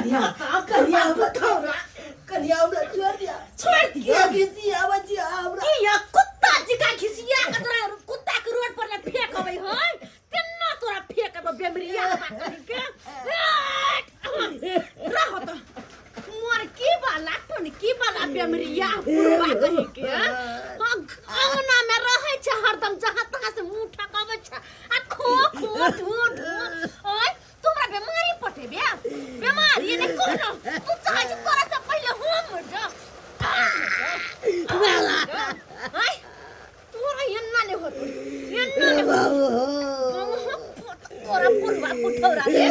कनिया कनिया हमरा कनिया हमरा छोड़ दिया छोड़ दिया घिसिया बचिया हमरा की या कुत्ता जिका घिसिया के तोरा कुत्ता के रोड पर ने फेंक अबै हय तेना तोरा फेंक अबै बेमरिया कहीं के रहो तो मोर की वाला टोनकी वाला बेमरिया बुढ़वा कहीं के अंगना में रहै छै हरदम जहाँ तहाँ से मुंह ठकाबै छै आ खो खो ढो ढो ओय तू हमरा बेमारी पटेबे बेमारी ने कोनो तू चाहै छै तोरा से पहिले हम मर जा आय तोरा एन्ना ने होतो एन्ना ने होतो तोरा बुढ़वा पुठौरा रे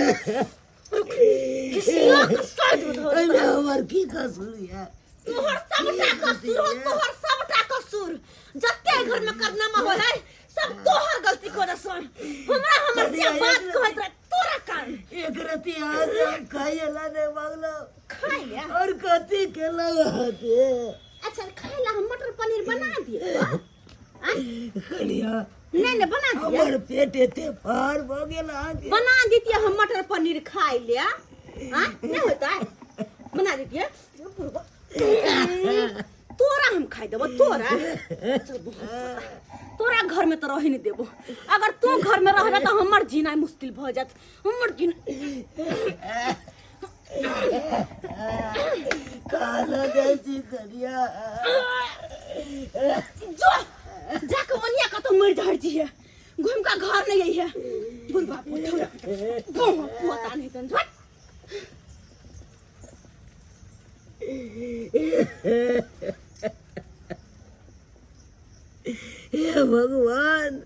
किसिया के साइड में धर एहिमे हमर की कसूर यऽ तोहर सबटा कसूर हो तोहर सबटा कसूर जते घर में करनामा हो है सब तोहर गलती को रसन हमरा हमर से बात कहत रहे तोरा कान एक रति आज हम खाइला नहीं मांगलो खाइ ले और कथी केलो हते अच्छा खाइ ला हम मटर पनीर बना दिए कनिया नहीं नहीं बना दिए हमर पेट एते फार भऽ गेल अहाँके बना दीतिए हम मटर पनीर खाइ ले हाँ नहीं होता है बना दीतिए तोरा हम खाइ देबो तोरा चल बहुत पता। तोरा घर में तो रहे नहीं देबो अगर तू घर में रहबे तो हमर जीना मुश्किल भऽ जात हमर जीना काला जाइ छी कनिया जो जाके ओनिया कतौ मरि धर जिहे घुमि कऽ घर नहीं अइहे बुढ़बा पुठौरा बम पोता नहीं तन झट हे भगवान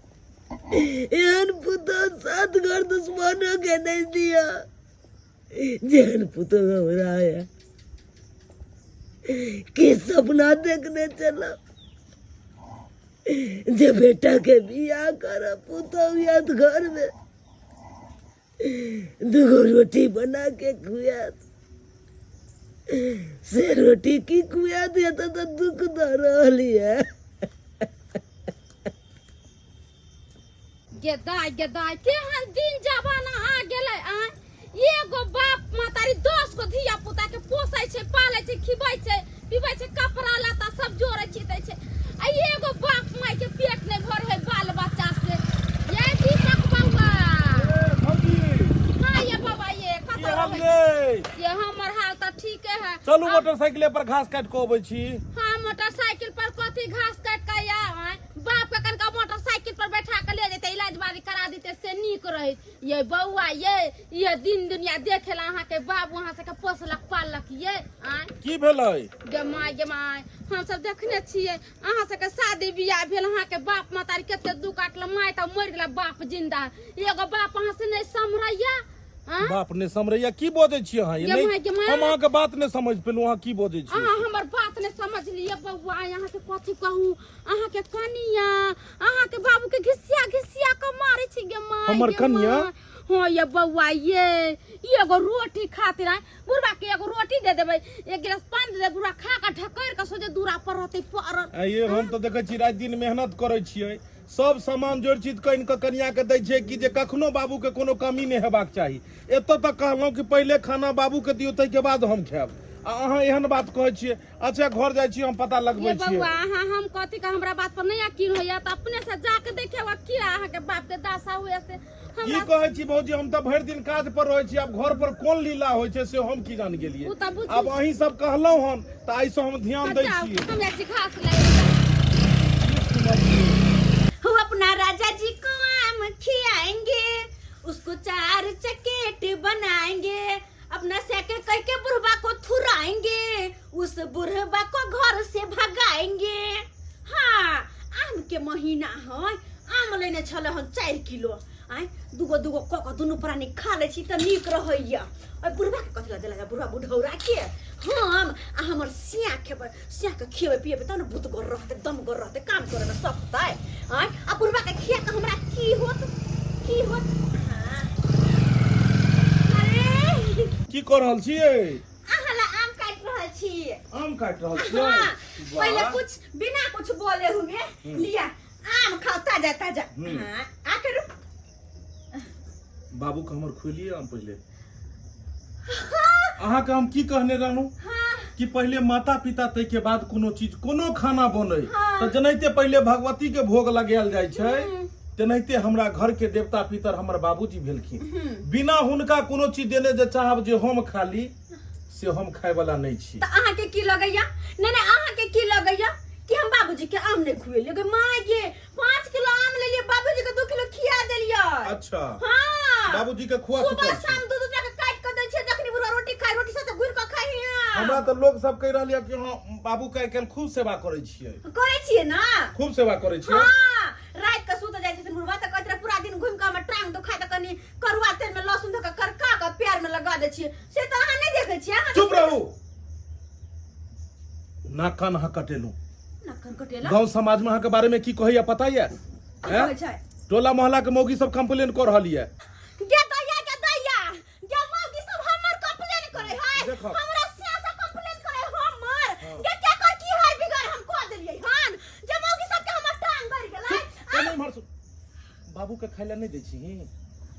एहन पुतोह सात घर दुश्मनो के नहीं दिया जेहन पुतोह हमरा है की सपना देखने चलो जे बेटा के बियाह कर पुतोह याद घर में दूगो रोटी बना के खुआत से रोटी की खुआ दिया तो, तो दुख दऽ रहल यऽ गे दाय गे दाय केहन दिन जमाना आ गेलै आय एगो बाप महतारी 10 गो धिया पुता के पोसै छै पालै छै खिबै छै पिबै छै कपड़ा लत्ता सब जोड़ै छितै छै आ एगो बाप माय के पेट नहि भरै है बाल बच्चा से ये दीपक बउआ भौजी हाँ ये बाबा ये की कतऽ हाल रहै यै ये हमर हाल तऽ ठीके है चलू मोटरसाइकिले पर घास काटि कऽ अबै छी हाँ मोटरसाइकिल पर कथी घास काट के आया बाप के कनका मोटरसाइकिल पर बैठा के ले जेते इलाज बारी करा देते से नीक रहे ये बउआ ये दिन दुनिया देखेला अहाँ के बाबू अहाँ सबके पोसलक पाललक ये आँय की भेलै गे माय गे माय हम सब देखने छियै अहाँ सबके शादी बियाह भेल अहाँ के बाप महतारी कते दुख काटल माय तऽ मरि गेला बाप जिंदा एगो बाप अहाँ से नहि सम्हरैया आँय? बाप ने समरैया की बजै छी अहाँ ये गे नहि माय, गे माय। हम अहाँके बात नहि समझ पेलहुँ अहाँ की बजै छी अहाँ हमर बात नहि समझ लिअ बौआ अहाँ से कथी कहू अहाँ के कनिया अहाँ के बाबू के घिसिया घिसिया के मारे छी गे माय हमर गे कनिया? माय। हाँ ये बौआ ये ई एगो रोटी खातिर आय बुढ़वा के एगो रोटी दे देबै एक गिलास पानी दे देबै बुढ़वा खा के ढकरि के सोझे दूरा पर रहतै पड़ल आइए हम तऽ देखै छी राति दिन मेहनत करै छियै सब सामान जोड़ि चित कऽ आनि कऽ कनियाके दै छियै कि जे कखनो बाबूके कोनो कमी नहि हेबाक चाही एतऽ तक कहलहुँ कि पहिले खाना बाबूके दियौ ताहिके बाद हम खायब आ अहाँ एहन बात कहै छियै अच्छा घर जाइ छी हम पता लगबै ये छियै बउआ अहाँ हम कथी का हमरा बात पर नहीं यकीन होइया तऽ अपने से जाके देखियौ की अहाँ के बाप के दशा हुए से की हमरा कहै छी भौजी हम तऽ भरि दिन काज पर रहै छी आब घर पर कोन लीला होइ छै से हम की जान गेलियै ओ तऽ बुझी आब अहीं सब कहलहुँ हन तऽ आइसँ हम ध्यान दै जाउ छियै हम जाइ छी घास ले हम अपना राजा जी को आम खियाएंगे उसको चार चकेट बनाएंगे अपना सैके कह के बुढ़बा को थुराएंगे उस बुढ़बा को घर से भगाएंगे हाँ आम के महीना है आम लेने छल हन 4 किलो आय दूगो दूगो कऽ कऽ दुनू प्राणी खा लै छी तऽ नीक रहैया ओहि बुढ़बा के कथी लए देलक बुढ़बा बुढ़ौरा के हम आ हमर सिया खेबै सिया के खिएबै पिएबै तब ने भूतगर रहतै दमगर रहतै काम करैमे सकतै आय आ बुढ़बा के खिया के हमरा की होत की होत हाँ। अरे की कऽ रहल छियै अहाँ ला आम काटि रहल छी आम काटि रहल छियै हाँ, पहले वाह। कुछ बिना कुछ बोले हुए लिया आम खाओ ताजा ताजा हाँ आ के रुक बाबू के हमर खुलिए आम पहिले हाँ, अहाँके हम की कहने रहलहुँ हाँ कि पहिले माता पिता ताहिके बाद कोनो चीज कोनो खाना बनै हाँ। तऽ जेनाहिते पहिले भगवती के भोग लगायल जाइ छै हम्म। तेनाहिते हमरा घर के देवता पितर हमर बाबूजी भेलखिन हम्म। बिना हुनका कोनो चीज देने जे चाहब जे हम खाली से हम खाय वाला नहि छी तऽ अहाँके की लगैया नहि नहि अहाँके की लगैया कि हम बाबूजी के आम नहि खुएलियै गे माय गे 5 किलो आम लेलियै, बाबूजी के 2 किलो खिया देलियै। अच्छा। हाँ। बाबूजी के खुआ सुबह चुकल छी। शाम दू दू टा के काटि के दै छियै, जखनी बुढ़वा रोटी खाय, रोटी साथे घुरि के खाय हियाँ। हमरा तऽ लोग सब कहि रहल यऽ कि हँ, बाबू के आइ काल्हि खूब सेवा करै छियै। करै छियै ने। खूब सेवा करै छियै। हाँ, राति के सुत जाइ छथिन बुढ़वा तऽ कहैत रहे, पूरा दिन घुमि के हमर टांग दुखाय, तऽ कनि करुआ तेल में लहसुन धऽ के करका के पैर में लगा दै छियै। से तऽ अहाँ नहि देखै छियै अहाँ। चुप रहू। नाक कान अहाँ कटेलहुँ। नाक कान कटेला? गांव समाज में अहाँ के बारे में की कहैया पता यऽ? की कहै छै? टोला मोहल्ला के मौगी सब कंप्लेन कऽ रहल यऽ। गे दैया, गे दैया, गे मौगी सब हमर कंप्लेन करे है। देखो। हमरा सिया सब कंप्लेन करे हमर। गे के कर की है बिगड़ हम कह देलियै हन जे मौगी सब के हमर टांग गड़ गेलै। कने इम्हर सुन। बाबू के खाय लए नहि दै छी?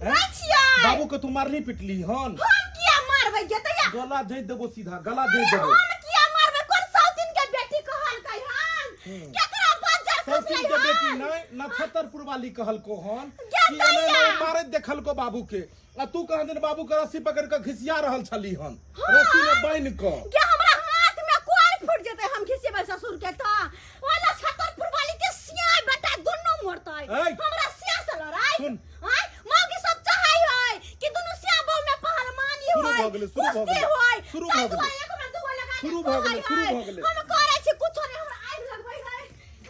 नहि छियै। बाबू के तू मारली पिटली हन? हम किया मारबै गे दैया? गला झैत देबो, सीधा गला झैत देबो। हम किया मारबै? कोन सौतीन के बेटी कहलकै हन? केकरा बज्जर सौतीन खसलै के बेटी हन? नहि, नक्षत्रपुर वाली कहलको हन गे कि एना दैया। एना मारैत देखलको बाबू के, आ तू कहाँ दिन बाबू के रस्सी पकड़ के घिसिया रहल छली हन, रस्सी में बान्हि कऽ। गे, हमरा हाथ में कोर फूट जेतै, हम घिसेबै ससुर के तऽ ओला छतरपुर वाली के सिया बेटा दुनू मरतै। ऐ। हमरा सिया से लड़ाई सुन। आय मौगी सब चाहै है कि दुनू सिया बहु में पहलवानी शुरू होय, भऽ गेलै, शुरू भऽ कुश्ती गेलै, होय। शुरू ताहि भऽ गेलै। दुआरे एक में दूगो लगा के शुरू भऽ गेलै, कहै शुरू है। भऽ गेलै। हम करै छी कुछो नहि, हमरा आगि लगबै है।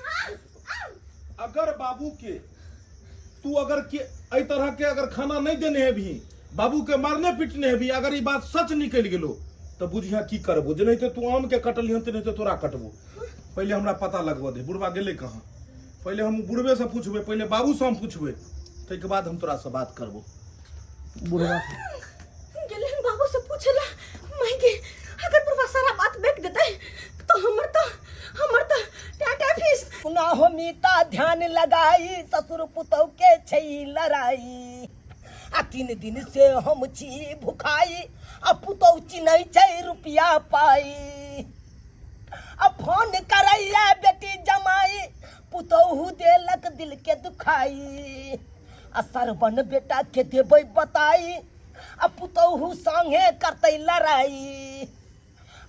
आ, आ। अगर बाबू के तू अगर के एहि तरह के अगर खाना नहीं देने हेबही, बाबू के मारने पीटने हेबही, अगर ई बात सच निकलि गेलो तऽ बुझिया की करबो। जेनाहिते तू आम के कटलिहन तेनाहिते तोरा कटबो। पहिले हमरा पता लगबऽ दे, बुढ़बा गेलै कहाँ। पहिले हम बुढ़बे से पूछबै, पहिले बाबू से हम पूछबै, ताहिके बाद हम तोरा से बात करबो। बुढ़बा गेलै बाबू से पूछला। माय गे, अगर बुढ़बा सारा बात बेक देतै तो हमर तो टाटा फीस। सुना हो मीता ध्यान लगाई, ससुर पुतौ के छै लड़ाई, आ 3 दिन से हम छी भुखाई, आ पुतौ चिन्है छै रुपया पाई, आ फोन करैया बेटी जमाई, पुतौहु देलक दिल के दुखाई, आ सरबन बेटा के देबै बताई, आ पुतौहु संगे करतै लड़ाई,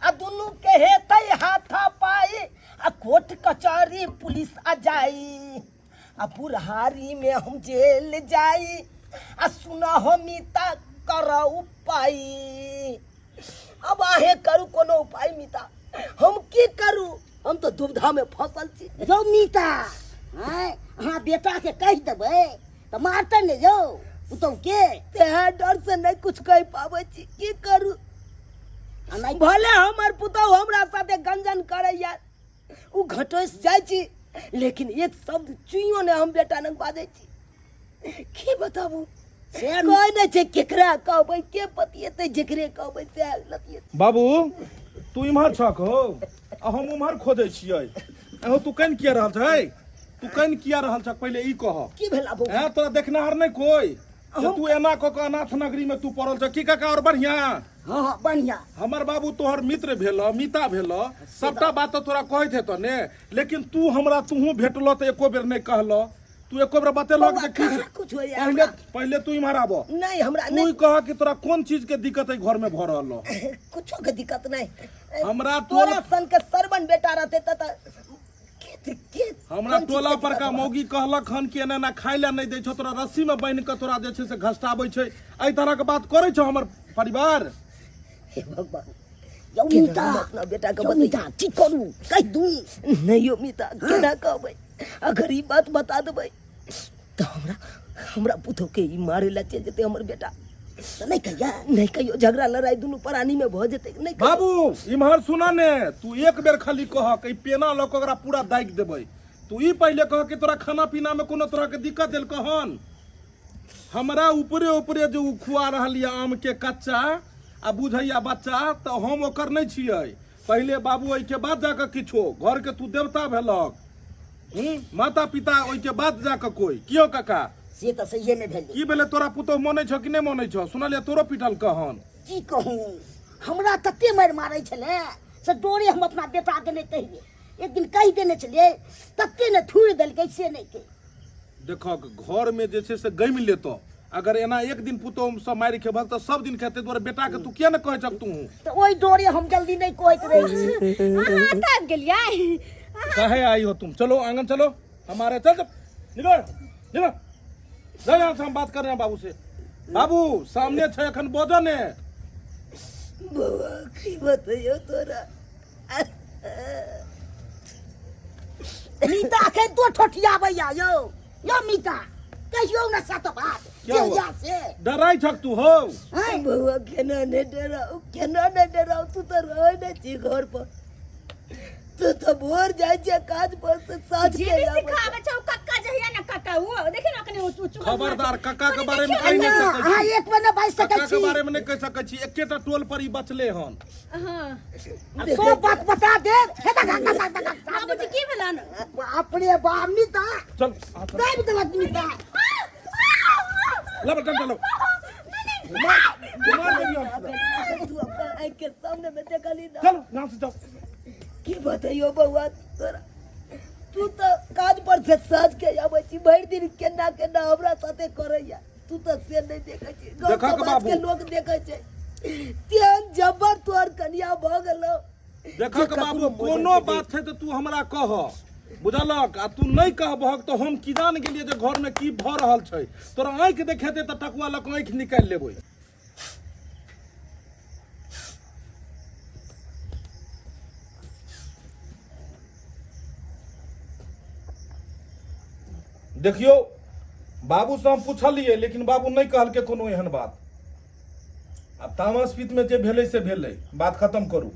आ दुनू के हेतै हाथा पाई, आ कोर्ट कचहरी पुलिस आ जाई, आ बुढ़ारी में हम जेल जाई, आ सुना हो मीता कर उपाय। अब आहे करू कोनो उपाय मीता, हम की करू? हम तो दुविधा में फंसल छी। यौ मीता, आँय, अहाँ बेटाके कहि देबै तऽ मारतै ने यौ पुतहु के? तेहै डर से नहीं कुछ कह पाबै छी। की करू? आ नहि भले हमर पुतहु हमरा साथे गंजन करैया, उ घटोस जाइ छी, लेकिन एक शब्द चुइयो ने हम बेटा नग बाजै छी। की बताबू? से कोई नहि छै, केकरा कहबै, के पतिएतै? जेकरे कहबै सएह लतिएतै। बाबू, तू इम्हर छक हो आ हम उम्हर खोजै छियै। एहो, तू कनि किया रहल छै? तू कनि किया रहल छक, पहिले ई कह। की भेला बौआ? ऐं, तोरा देखनाहार नहि कोई जे तू एना कऽ कऽ अनाथ नगरी में तू पड़ल छ? की काका, और बढ़िया? हँ हँ, बढ़िया। हमर बाबू तोहर मित्र भेल, मिता भेल, सबटा बात तऽ तोरा कहैत हेतौ ने, लेकिन तू हमरा तूहू भेटलो तऽ एको बेर नहि कहलो। तू एको बेर बतेलक बौआ, जे की कहाँ कुछ होइया पहिले हमरा? पहिले तू इम्हर आबऽ। नहीं, हमरा तू नहीं। कह कि तोरा कोन चीज के दिक्कत है घर में भऽ रहल हौ? कुछो के दिक्कत नहीं। हमरा टोल तोरा सन के सरबन बेटा रहते त के हमरा कोन चीज टोला के पर का दिक्कत? मौगी कहलक हन कि एना एना खाय लए नहि दै छौ तोरा, रस्सी में बान्हि कऽ तोरा जे छै से घसटाबै छै। एहि तरह के बात करै छौ हमर परिवार? हे भगवान! यौ केना मीता, हम अपना बेटा के यौ बतैयै? मीता, की करू? कहि दू। नहीं यौ मीता, केना कहबै? अगर ई बात बता देबै तऽ हमरा हमरा पुतहु के ई मारे ला चलि जेतै हमर बेटा। तऽ नहि कहिया? नहीं कहियो, झगड़ा लड़ाई दुनू प्राणी में भऽ जेतै। नहीं कहियौ। बाबू, इम्हर सुन ने। तू एक बेर खाली कह कि पेना लऽ कऽ ओकरा पूरा दागि देबै। तू ई पहिले कह कि तोरा खाना पीना में कोनो तरह के दिक्कत देलकौ हन? हमरा ऊपरे ऊपरे जे उ खुआ रहल यऽ आम के कच्चा आ बुझैया बच्चा, तऽ हम ओकर नहि छियै। पहिले बाबू, ओहिके बाद जाकऽ किछो। घरके तू देवता भेलक हूँ, माता पिता, ओहिके बाद जाकऽ कोई कियो। काका? से तऽ सहिए नहि भेलै। की भेलै? तोरा पुतोह मानै छौ कि नहि मानै छौ? सुनलियै तोरो पिटल कहन। की कहूँ, हमरा तते मारि मारै छलै से डोरे हम अपना बेटाके नहि कहियै। एक दिन कहि देने छलियै, तते ने थूरि देलकै से नहि कहि। देखक घरमे जे छै से गमि लेतऽ, अगर एना एक दिन पुतोह सब मारि खेबहक तऽ सब दिन खेतै। दुआरे बेटाके तू किया ने कहै छक तू? तऽ ओहि डोरे हम जल्दी नहि कहैत रहै छी। अहाँ तऽ आबि गेलियै। काहे आई हो तुम? चलो आंगन चलो हमारे, चल चल निकल निकल, जा यहाँ से, हम बात कर रहे हैं बाबू से। बाबू सामने छै अखन, बजऽ ने। बौआ, की बतैयौ तोरा? मीता के दो ठोठियाबैया यौ। यौ मीता, कहियौ ने सत बात। क्या हुआ? जहिया से डराइ छक तू हौ? हैं? बौआ, केना नहि डराउ, केना नहि डराउ? तू तऽ रहै नहि छी घर पर, तू तऽ भोर जाइ छियै काज पर से साँझ जे के भी आबै सिखाबै छौ कक्का, जहिया ने कक्का ओ देखी ने कनि ऊँच ऊँच। खबरदार, कक्का के बारे में कहि नहि ना, सकै अहाँ छी। एक बेर नहि बाजि सकै कक्का के छी। बारे में नहि कहि सकै छी। एकेटा टोल पर ई बचले हन। हाँ। आ सब बात बता देब। हे दगा, दगा, दगा, बाबूजी, की भेलन? अपने बाप मीता चल आ, चल। दाबि देलक मीता। ला बटन चलो, मार मार देलियौ हम सीधा। छै। तू अपना आँखि के सामने में देखली ना? चलो यहाँ से जाओ। की बतैयौ बौआ तोरा? तू तऽ काज पर से साँझ के आबै छी, भरि दिन केना केना हमरा साथे करैया, तू तऽ से नहि देखै छी। गाँव देखक समाज के बाबू। लोक देखै छै, तेहन जबर तोहर कनिया भऽ गेलौ। देखक जे ककरो बाबू, मजर कोनो के बात छै तऽ तू हमरा कह, बुझलक? आ तू नहि कहबहक तऽ हम की जान गेलियै जे घरमे की भऽ रहल छै। तोरा आँखि देखेतै तऽ टकुआ लऽ कऽ आँखि निकालि लेबै। देखियौ, बाबूसँ हम पुछलियै, लेकिन बाबू नहि कहलकै कोनो एहन बात। आब तामस पीतमे जे भेलै से भेलै, बात खतम करू।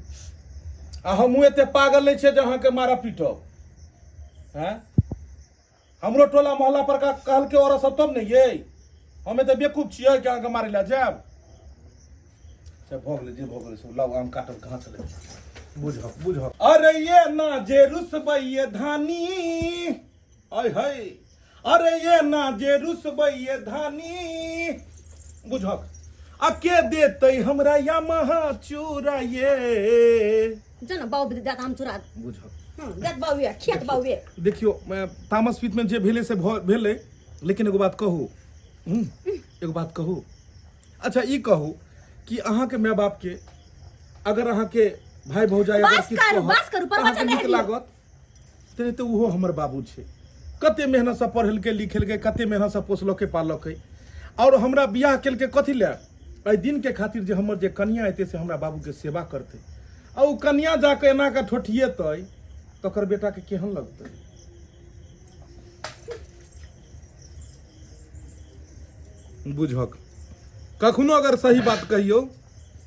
आ हमहूँ एते पागल नहि छियै जे अहाँके मारब पीटब। हैं, हमरो टोला मोहल्ला पर का कहलकै औरत सब तब ने ये। हम एते बेवकूफ छियै कि अहाँके मारै लए जायब? से भऽ गेलै जे भऽ गेलै से। लाउ, आम काटल कहाँ छलै? बुझह बुझह। अरे ये ना जे रुसबैये धानी, ऐ है, अरे ये ना जे रुसबैये धानी, बुझक आ के देतै हमरा यामहा चूरा ये? जो न बाउ देत आम चूरा। बुझक। हँ, देत बाउए, खियत बाउए। देखियौ, तामस पीतमे जे भेलै से भेलै, लेकिन एगो बात कहू? एगो बात कहू? अच्छा, ई कहू कि अहाँके माय बाप के अगर अहाँके भाई भौजाई अगर बस किछु करू, कहत, बस करू, तऽ अहाँके प्रवचन नीक रहै दियौ। लागत? तेनाहिते ओहो हमर बाबू छै। कते मेहनतसँ पढ़ेलकै लिखेलकै, कते मेहनतसँ पोसलकै पाललकै, आओर हमरा बियाह केलकै कथी लए? एहि दिनके खातिर जे हमर जे कनिया एतै से हमरा बाबूके सेवा करतै। आ ओ कनिया जाकऽ एना कऽ ठोठिएतै तऽ ओकर बेटाके केहन लगतै? बुझक, कखनो अगर सही बात कहियौ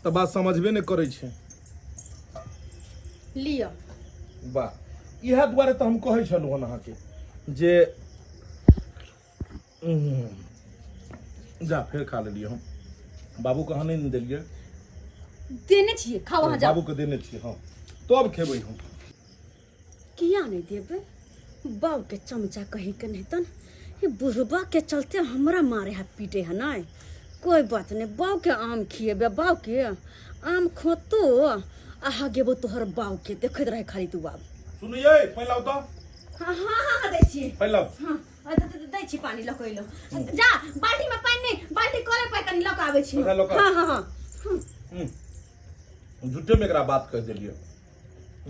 तऽ बात समझबे नहि करै छै। लिअ। वाह, इएह दुआरे तऽ हम कहै छलहुँ हन अहाँके जे जा फेर खा लेलियै हम। बाबूके अहाँ नहि ने देलियै? देने छियै, खाओ अहाँ, जाउ। बाबूके देने छियै हम, तब खेबै हम। किया नहि देबै? बाबूके चमचा कहीं के नहीं तन। ई बुढ़बा के चलते हमरा मारे है पीटे है। नहीं, कोई बात नहीं, बाऊ के आम खिएबे, बाऊ के आम खोतो आहा गेबो तोहर बाऊ के, देखैत रहे खाली तू बाबू। सुनियै, पानि लाउ तऽ। हाँ हाँ हाँ, दै छियै। पानि लाउ। हाँ, दै छी पानी लऽ कऽ अयलहुँ। जा, बाल्टी में पानि नहि, बाल्टी कले पर कनि लऽ कऽ आबै छी। अच्छा, लऽ कऽ। हाँ हाँ हाँ। झूठेमे एकरा बात कहि देलियै।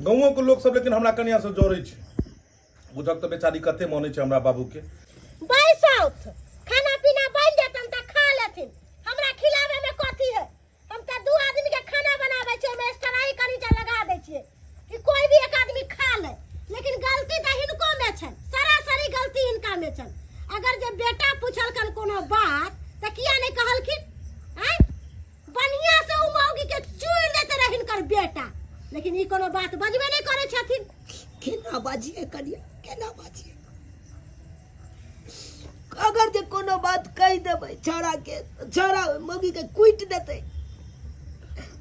गाँवोके लोक सब लेकिन हमरा कनियासँ जरै छै। बुझक तऽ बेचारी कते मानै छै हमरा बाबूके। बैसौथ, खाना पीना बनि जेतन तऽ खा लेथिन। हमरा खिलाबै में कथी है? हम तऽ दू आदमी के खाना बनाबै छियै, ओहिमे स्टराई कनिटा लगा दै छियै कि कोई भी एक आदमी खा ले। लेकिन गलती तऽ हिनको में छनि, सरासरी गलती हिनका में छनि। अगर जे बेटा पूछलकन कोनो बात तऽ किया नहि कहलखिन? आँय, बढ़िया से उ मौगी के चूर देते रहे हिनकर बेटा, लेकिन ई कोनो बात बजबे नहीं करे छथिन। केना बाजिए कनिया, केना बाजिए? अगर जे कोनो बात कहि देबै छौड़ा के, छौड़ा मौगी के कुटि देतै,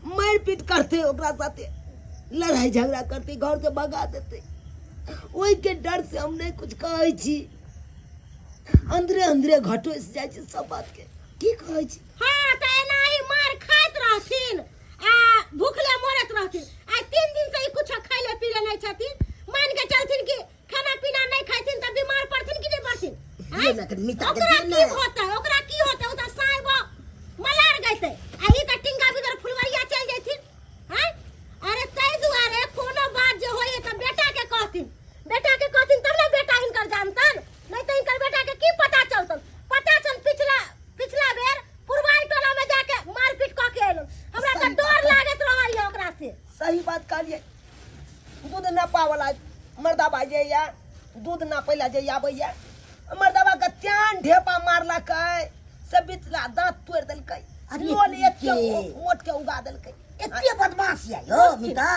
मारि पीट करतै, ओकरा साथे लड़ाई झगड़ा करतै, घर से भगा देतै। ओहिके डर से हम नहि कुछ कहै छी, अंदरे अंदरे घटोसि जाइ छी सब बात के। की कहै छी? हाँ, तऽ एनाही मार खाइत रहथिन आ भूख मिता के ओकरा दियौ की ने होतै, ओकरा की होतै? ओ तऽ साहेब मलार गइतै आ ई तऽ टिंगा भीतर फुलवरिया चलि जैथिन। हैं, अरे ताहि दुआरे कोनो बात जे होइए तऽ बेटा के कहथिन, बेटा के कहथिन तब ने बेटा हिनकर जानतन, नहीं तऽ हिनकर बेटा के की पता चलतन? पता चल पिछला पिछला बेर पुरवाई टोला में जाके मारपीट कऽ के एलहुँ, हमरा तऽ डर लागैत रहैए ओकरा से। सही बात कहलियै। दूध नापावला मर्दाबा जे या दूध नापै लए जे आबैया, मर्दाबा के त्यान ढेपा मारलकै से बिचला दांत तोड़ि देलकै। अरे लोल एते के? मोट के उगा देलकै। एते बदमाश या यौ मिता।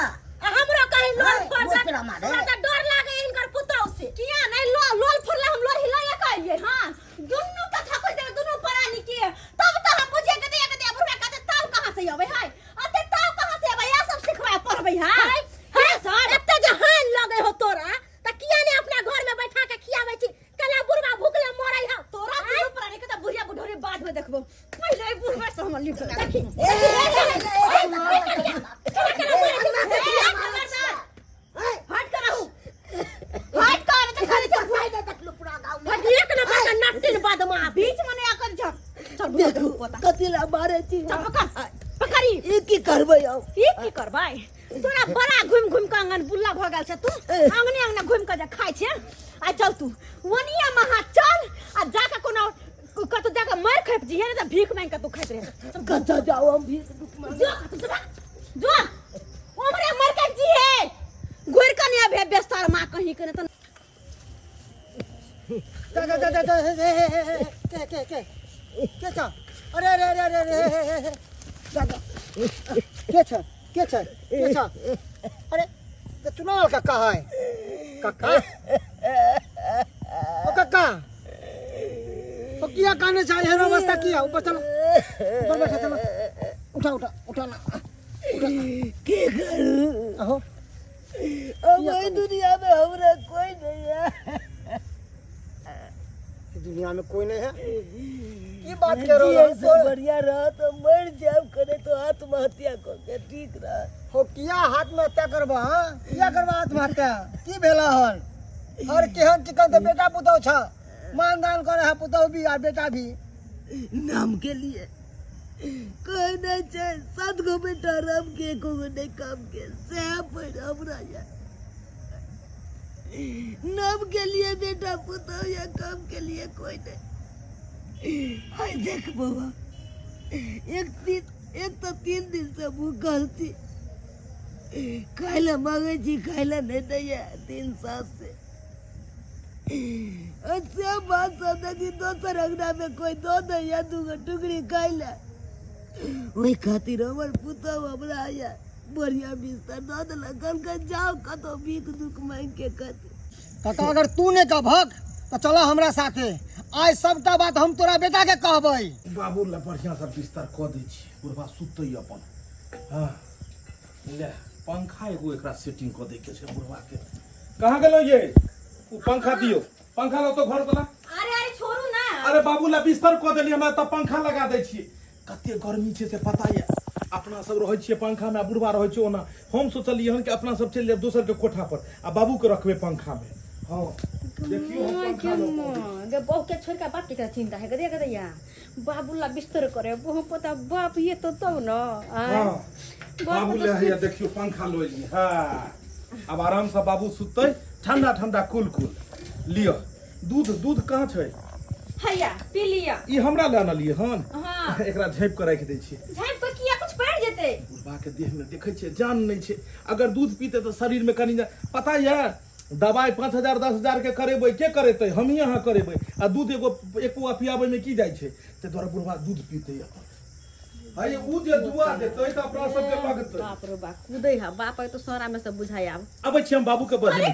आ हमरो कहीं लोल हाँ, फोड़ मोट देत, पेड़ा मारे। हमरा तऽ डर लागै हिनकर पुतहु से। किया नहीं लोल फोड़ला? हम लोल हिलाया कहलिए। हां, दुन्नू के थकुच देबे दुन्नू प्राणी के, तब तो हम बुझे के दे के दे बुढ़वा कहते तब कहां से अबे है, अते तब कहां से अबे? या सब सिखवा पढ़बे। हां हे सर, एते जे हान लगे हो तोरा त किया ने अपना घर में बैठा के खियाबै छी? कला बुढ़वा भूखले मरै है। तोरा दुनू प्राणी के त बुढ़िया बुढ़ौरी बाद में देखबो, पहिले ई बुढ़वा से हमर लिख देखी। हट कर रहू, हट कर त खाली चल साइड देखलो पूरा गाँव में। हट, एक नंबर का नट्टिन बदमाश। बीच में नहीं आकर जा, चल बुढ़वा देखू पोता। कथी ला मारे छी? चल पकड़ पकड़ी। ई की करबै हम? ई की करबै? तोरा बड़ा घुमि घुमि कऽ आंगन बुल्ला भऽ गेल छै, तू आंगने आंगने घुमि कऽ जे खाइ छै। आ चल तू ओनिया महा चल आ जाके कोनो कतौ जाके मारि खेप जिहे ने तऽ भीख मांगि कऽ तू खाइत रहे। कतऽ जाउ हम भीख दुख मांगे? जो कतौ जो, जो ओमरे मर के जिहे, घुरि कऽ नहि अबे बेस्तार माँ कहीं के नहि तऽ। जा जा जा जा जा, हे हे हे हे हे, के के के के छ? अरे अरे अरे अरे अरे, हे हे हे हे, जा जा, के छ के छ के छ? अरे ते चुनाव कक्का है कक्का, ओ कक्का, ओ किया काने छ? एहन अवस्था किया? ऊपर चलो, ऊपर बैठा, चलो, उठा उठा उठा ना। की करू? अहो। अब एहि दुनिया में हमरा कोई नहीं है। दुनिया में कोई नहीं है की बात करो? जी, ऐसे बढ़िया रह तो मर जाब करे तो आत्महत्या कर के ठीक रह। हो, किया आत्महत्या करबा? हाँ, किया करबा आत्महत्या? की भेला हन? और केहन चिकन तो बेटा पुतहु छ, मान दान करे है पुतहु भी आ बेटा भी। नाम के लिए कोई नहीं छै, सात गो बेटा राम के एको गो नहीं काम के, सएह पर हमरा या नाम के लिए बेटा पुतहु या काम के लिए कोई नहीं। आइ देख बौआ, एक दिन एक तो 3 दिन से भूखल छी, खाय लए मांगै छी, खाय लए नहीं दैया 3 साल से। से बात सब देखी दोसर अंगना में कोई दो दैया दूगो टुकड़ी खाय लए, ओहि खातिर हमर पुतहु हमरा या बढ़िया बिस्तर दऽ देलक, कहलकै जाउ कतौ भीख दुख मांगि के कतौ। काका, अगर तू नहीं कहबक तो चलो हमरा साथे, आइ सबटा बात हम तोरा बेटा के कहबै। बाबू लए बढ़िया से बिस्तर कऽ दै छी, बुढ़बा सुतै अपन। हाँ ले, पंखा एगो एकरा सेटिंग कऽ दै के छै बुढ़बा के। कहाँ गेलो ये? उ पंखा दियो, पंखा लो तो घर वाला। अरे अरे, छोड़ू ना। अरे बाबू ला बिस्तर कऽ देलियै हमरा तऽ पंखा लगा दै छियै। कते गर्मी छै से पता यऽ? अपना सब रहै छियै पंखा में आ बुढ़बा रहै छै ओना। हम सोचलियै हन कि अपना सब चलि जायब दोसर के कोठा पर आ बाबू के रखबै पंखा में। हाँ देखियौ, हम पंखा लऽ कऽ अबै छी। गे बहू के छोड़ के बाप के चिंता है गदे गदैया, बाबू ला बिस्तर करे बहु पता बाप ये तो तब न आय। हाँ बाप बाबू तो ले हैया देखियौ पंखा लऽ एलियै। हाँ अब आराम से बाबू सुततै ठंडा ठंडा कुल कुल। लिअ दूध, दूध कहाँ छै? हैया पी लिअ। ई हमरा लए आनलियै हन? हाँ। एकरा झाँपि कऽ राखि दै छियै। झाँपि कऽ किया? कुछ पड़ि जेतै। बुढ़बा के देह में देखै छियै जान नहि छै, अगर दूध पीते तऽ शरीर में कनि पता यऽ दवाइ 5000 10,000 के करेबै, के करेतै? हमही अहाँ करेबै आ दूध एगो एक पौआ पियाबै में की जाइ छै? ताहि दुआरे बुढ़बा दूध पीतै अपन। है उ जे दुआ देतै तऽ अपना सबके लगतै। बाप रे बाप, कूदै है बाप है तो सौरा में सब बुझाय आब। अबै छी हम बाबू के बजबै।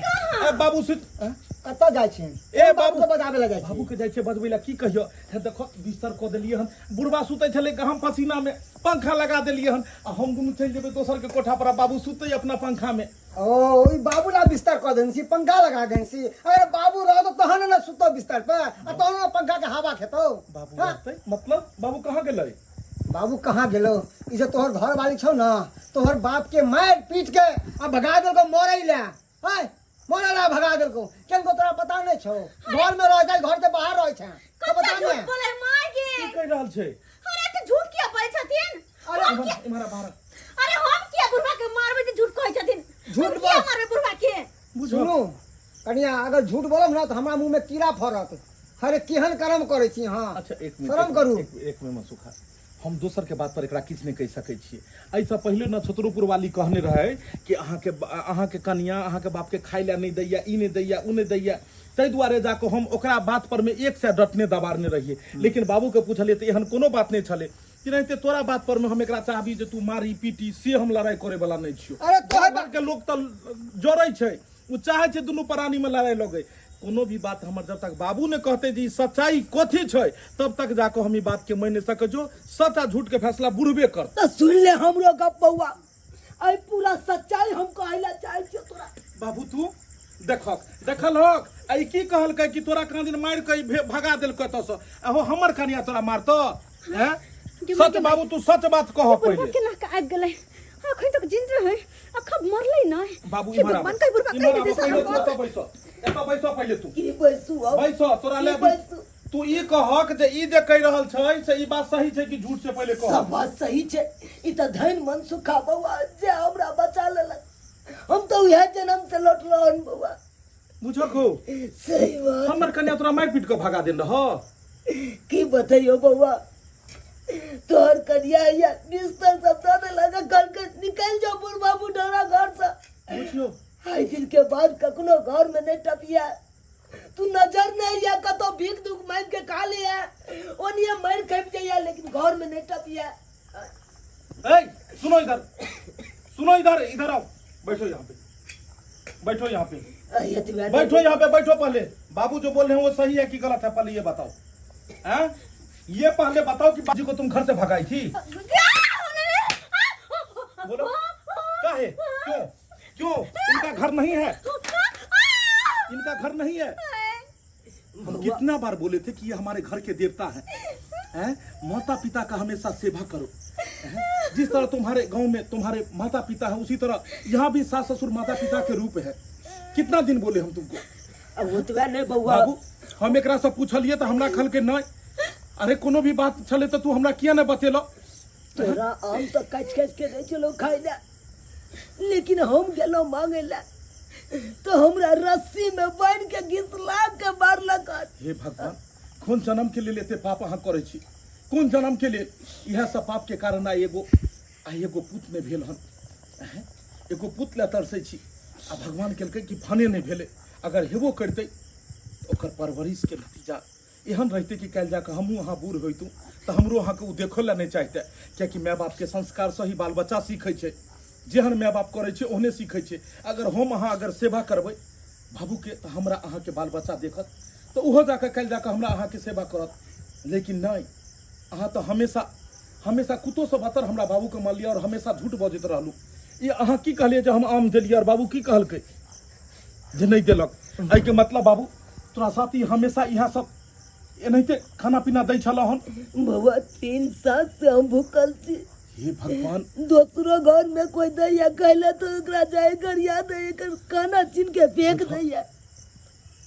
ए बाबू सुत आँ? कतऽ जाइ छियन? ए बाबू। के बजाबै लए जाइ बाबू छी? के जाइ छियै बजबै लए। की कहियो, हे देखो बिस्तर कऽ देलियै हन, बुढ़बा सुतै छलै गहम पसीना में, पंखा लगा देलियै हन आ हम दुनू चलि जेबै दोसर के कोठा पर आ बाबू सुतै अपना पंखा में। ओ ई बाबू ला बिस्तर कऽ देने छी, पंखा लगा देने छी। अगर बाबू रहतो तहन ने सुततो बिस्तर पर आ तहन ने पंखा के हवा खेतौ। बाबू हाँ? रहतै मतलब? बाबू कहाँ गेलै? बाबू कहाँ गेलो? ई जे तोहर घर वाली छौ ना, तोहर बाप के मार पीट के आ भगा देलको मरै ला। है मरै ला भगा देलको, केनको तोरा पता नहीं छौ? घर में रह जाय, घर के बाहर रह छै। कच्चा बता झूठ ने। बोले मार की गे कहि रहल छै अरे तऽ झूठ किया बोलै छथिन अरे हम किया इम्हर आ, बाहर आ। अरे हम किया बुढ़वा के मारबै जे झूठ कहै छथिन झूठ हम किया बोल। मारबै बुढ़वा के सुनू कनिया अगर झूठ बोलब ना तऽ हमरा मुंह में कीड़ा फड़त अरे केहन कर्म करै छी अहाँ अच्छा एक मिनट शरम करू एक मिनट सुखा हम दोसर के बात पर एकरा किछु नहि कहि सकै छियै एहिसँ पहिले ने छतरोपुर वाली कहने रहै कि अहाँके अहाँके कनिया अहाँके बापके खाइ लए नहि दैया ई नहि दैया ओ नहि दैया ताहि दुआरे जाकऽ हम ओकरा बात पर मे एक सए डटने दबारने रहियै लेकिन बाबूके पुछलियै तऽ एहन कोनो बात नहि छलै कि नहीं तोरा बात पर में हम एकरा चाहबी जे तू मारी पीटी से हम लड़ाई करे वाला नहीं छियो अरे तोहर घर के लोग तऽ जरै छै ओ चाहे छै दुनू प्राणी में लड़ाई लगै कोनो भी बात हमर जब तक बाबू ने कहते जे ई सच्चाई कथी छै तब तक जाके हम ई बात के मानि सकै छो सच आ झूठ के फैसला बुढ़बे कर तऽ सुन ले हमरो गप बौआ एहि पूरा सच्चाई हम कहै लए चाहै छियौ तोरा बाबू तू देखक देखल हक आ ई की कहलकै कि तोरा कहाँ दिन मारि के ई भगा देलकै एतऽसँ आहो हमर कनिया तोरा मारतौ हैं सच बाबू तू सच बात कह बुढ़वा पहिले केना के आबि गेलै अखन तक जिंद रहै अखब मरलै नहि बाबू हे इम्हर भगवान आबो कहि बुढ़वा इम्हर कहि आबो दे पहिले तू सारा एतऽ बैसो एतऽ बैसो पहिले तू की बैसू हम बैसो तोरा ले की बैसू? तू ई कहक जे ई जे कहि रहल छै से ई बात सही छै कि झूठ से पहिले कह सब बात सही छै ई तऽ धन मन सुखा बौआ जे हमरा बचा लेलक हम तऽ उएह जन्म से लौटलहुँ हन बौआ बुझक हो सही बात हमर कन्या तोरा मारि पीट कऽ भगा देन रह की बतैयो बौआ तोहर कनिया या बिस्तर सब दऽ देलक घर के निकलि जाओ बुढ़बा बुढ़ौरा घर से बुझियो आइ दिन के बाद कखनो घर में नहीं टपिया तू नजर नहीं या कतौ भीख दुख मांग के खा लिया ओनिए मर खपि जाइया लेकिन घर में नहीं टपिया ए सुनो इधर सुनो इधर इधर आओ बैठो यहाँ पे बैठो यहाँ पे ये तो मैं- बैठो यहाँ पे बैठो पहले बाबू जो बोल रहे हैं वो सही है कि गलत है पहले ये बताओ हैं ये पहले बताओ कि बाबूजी को तुम घर से भगाई थी बोलो काहे क्यों क्यों इनका घर नहीं है इनका घर नहीं है हम कितना बार बोले थे कि ये हमारे घर के देवता हैं हैं माता पिता का हमेशा सेवा करो हैं? जिस तरह तुम्हारे गांव में तुम्हारे माता पिता है उसी तरह यहाँ भी सास ससुर माता पिता के रूप है कितना दिन बोले हम तुमको अब ओतबे नहीं बौआ बाबू हम एकरा से पूछलिए तो हमरा खल के नहीं अरे कोनो भी बात छले तो तू हमरा किया नहीं बतेलो तोरा आम तो कच कच के नहीं चलो खाइ ला लेकिन हम गेलो मांगे ला तो हमरा रस्सी में बांध के घिसला के मारलक हन। हे भगवान कोन जन्म के लेल एते पाप अहाँ करै छी कोन जन्म के लेल इएह सब पाप के कारण आइ एगो आइ एगो पुत नहि भेल हन एहें, एगो पुत लए तरसै छी आ भगवान केलकै कि भने नहि भेलै अगर हेबो करितै तऽ ओकर परवरिशके नतीजा एहन रहितै कि काल्हि जाकऽ हमहूँ अहाँ बूढ़ होइतहुँ तऽ हमरो अहाँके ओ देखो लए नहि चाहितै कियाकि माय बापके संस्कारसँ ही बाल बच्चा सीखै छै जेहन माय बाप करै छै ओहने सीखै छै अगर हम अहाँ अगर सेवा करबै बाबूके तऽ हमरा अहाँके बाल बच्चा देखत तऽ ओहो जाकऽ काल्हि जाकऽ हमरा अहाँके सेवा करत लेकिन नहि अहाँ तऽ हमेशा हमेशा कुत्तोसँ बतर हमरा बाबूके मानलियै आओर हमेशा झूठ बजैत रहलहुँ ई अहाँ की कहलियै जे हम आम देलियै आओर बाबू की कहलकै जे नहि देलक एहिके मतलब बाबू तोरा साथ ई हमेशा इएह सब एनाहिते खाना पीना दै छलऽ हन बौआ 3 साल से हम भूखल छी हे भगवान दोसरो घर में कोई दैया कहले तो ओकरा जाय गरिया दे एकर खाना छीन के फेंक दैया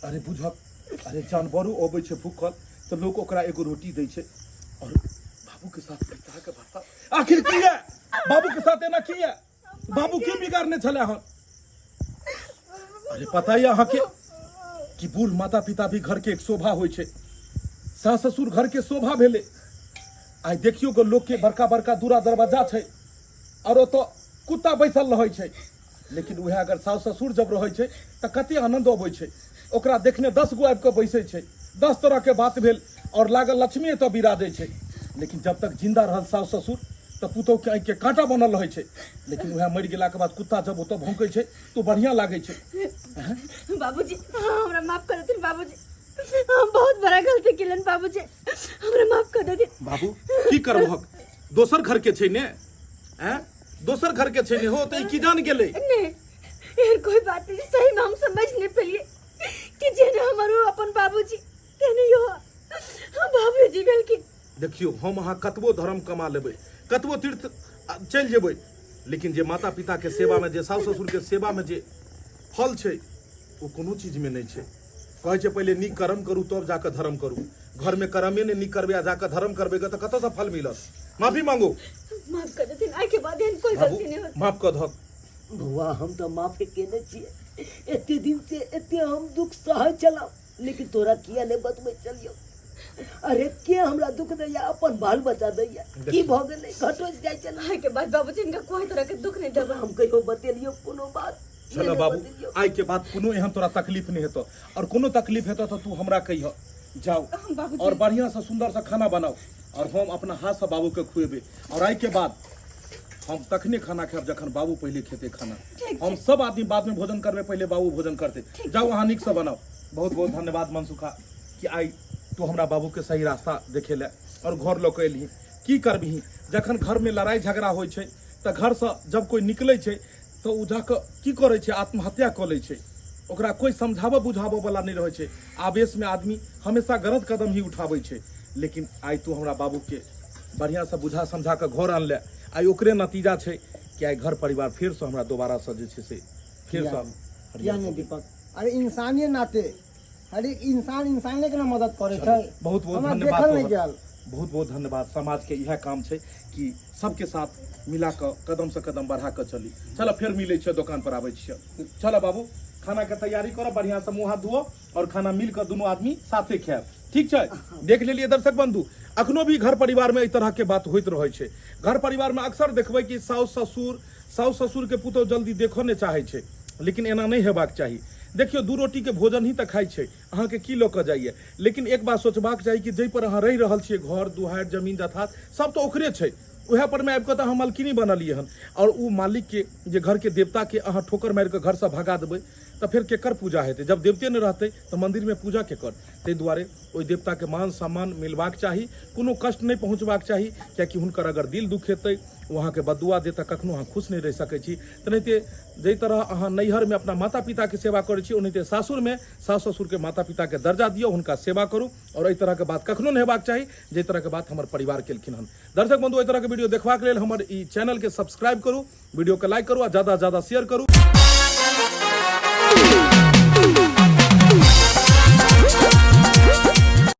अरे बुझक अरे जानवरो अबै छै भूखल तऽ लोक ओकरा एगो रोटी दै छै और बाबू के साथ एहि तरह के बर्ताव आखिर की है बाबू के साथ एना की है बाबू की बिगाड़ने छले हन अरे पता है अहाँके कि बूढ़ माता पिता भी घर के एक शोभा होइ छै सास ससुर घर के शोभा भेलै आइ देखियौ गो लोक के बड़का बड़का दूरा दरवाजा छै और ओतऽ कुत्ता बैसल रहै छै लेकिन उएह अगर सास ससुर जब रहै छै तऽ कते आनंद अबै छै ओकरा देखने 10 गो आबि कऽ बैसै छै 10 तरह के बात भेल और लागल लक्ष्मी एतऽ बिराजै छै लेकिन जब तक जिंदा रहल सास ससुर तऽ पुतोहु के आँखि के काँटा बनल रहै छै लेकिन उएह मरि गेलाके बाद कुत्ता जब ओतऽ भौंकै छै तऽ बढ़िआँ लागै छै बाबूजी हमरा माफ कर देथिन बाबूजी हम बहुत बड़ा गलती केलन बाबूजी हमरा माफ कर देथिन बाबू की करबहक दोसर घर के छै ने हैं दोसर घर के छै ने हो तऽ ई की जान गेलै नहीं एहन कोई बात नहीं सही में हम समझ नहीं पेलिए कि जेने हमर अपन बाबूजी तेने यो हम बाबूजी भेलखिन देखियौ हम अहाँ कतबो धर्म कमा लेबै कतबो तीर्थ चलि जेबै लेकिन जे माता पिताके सेवामे जे सासु ससुरके सेवामे जे फल छै ओ कोनो चीजमे नहि छै कहै छै पहिले नीक कर्म करू तब जाकऽ धर्म करू घर में करमे नहि नीक करबै आ जाकऽ धर्म करबै तऽ कतऽसँ फल मिलत माफी मांगू माफ कर देथिन आइ के बाद एहन कोई बाबू गलती नहीं होत माफ कऽ दहक बौआ हम तऽ माफे केने छियै एते दिन से एते हम दुख सहै छलहुँ लेकिन तोरा किया नहि बतबै चलियौ अरे के हमरा दुख दैया अपन बाल बच्चा दैया की भऽ गेलै घटोच जाइ छलै आइ के बाद बाबूजी इनका कोई तरह के दुख नहीं देबै हम कहियो बतेलियौ कोनो बात चल नहि बाबू बतेलियौ। आइ के बाद कोनो एहन तोरा तकलीफ नहि हेतौ और कोनो तकलीफ हेतौ तऽ तू हमरा कहिह जाओ बाबूजी। और बढ़िया से सुंदर से खाना बनाओ और हम अपना हाथ से बाबू के खुएबे और आइ के बाद हम तखने खाना खायब जखन बाबू पहिले खेते खाना ठीक हम सब आदमी बाद में भोजन करबे पहिले बाबू भोजन करते जाओ अहाँ नीक से बनाओ बहुत बहुत धन्यवाद मनसुखा कि आइ तू हमरा बाबू के सही रास्ता देखे ले और घर लऽ के एलही की करबिही जखन घर में लड़ाई झगड़ा होइ छै तऽ घरसँ जब कोइ निकलै छै तऽ ओ जाकऽ की करै छै आत्महत्या कऽ लै छै ओकरा कोइ समझाबऽ बुझाबऽ वला नहि रहै छै आवेशमे आदमी हमेशा गलत कदम ही उठाबै छै लेकिन आइ तू हमरा बाबूके बढ़िआँसँ बुझा समझा कऽ घर अनले आइ ओकरे नतीजा छै कि आइ घर परिवार फेरसँ हमरा दोबारासँ जे छै से फेरसँ किया नहि दीपक अरे इंसानियत नाते हरेक इंसान इंसाने के ना मदद करे छै बहुत बहुत हमरा धन्यवाद देखल नहि तोहर। गेल बहुत बहुत धन्यवाद समाज के इएह काम छै कि सबके साथ मिला कऽ कदम से कदम बढ़ा कऽ चली चलो फेर मिलै छियै दोकान पर आबै छियै चलो बाबू खाना के तैयारी करो बढ़िया से मुँह हाथ धुओ और खाना मिल कऽ दुनू आदमी साथे खायब ठीक छै देख लेलियै दर्शक बंधु अखनो भी घर परिवार में एहि तरह के बात होइत रहै छै घर परिवार में अक्सर देखबै कि साउस ससुर साउस ससुर के पुतोह जल्दी देखऽ नहि चाहै छै लेकिन एना नहि हेबाक चाही देखियौ दू रोटी के भोजन ही तऽ खाइ छै अहाँके की लऽ कऽ जाइए लेकिन एक बात सोचबाक चाही कि जाहि पर अहाँ रहि रहल छियै घर दुहारि जमीन जथात सब तऽ ओकरे छै उएह पर मे आबि कऽ तऽ अहाँ मालकिनी बनलियै हन आओर ओ मालिकके जे घरके देवताके अहाँ ठोकर मारि कऽ घरसँ भगा देबै तऽ फेर केकर पूजा हेतै जब देवते नहि रहतै तऽ मन्दिरमे पूजा केकर ताहि दुआरे ओहि देवताके मान सम्मान मिलबाक चाही कोनो कष्ट नहि पहुँचबाक चाही कियाकि हुनकर अगर दिल दुखेतै ओ अहाँके बदुआ देत तऽ कखनो अहाँ खुश नहि रहि सकै छी तेनाहिते जाहि तरह अहाँ नैहरमे अपना माता पिताके सेवा करै छी ओनाहिते सासुरमे सास ससुरके माता पिताके दर्जा दियौ हुनका सेवा करू आओर एहि तरहके बात कखनो नहि हेबाक चाही जाहि तरहके बात हमर परिवार केलखिन हन दर्शक बंधु एहि तरहके वीडियो देखबाक लेल हमर ई चैनलके सब्सक्राइब करू वीडियोके लाइक करू आ ज्यादा ज्यादा शेयर करू।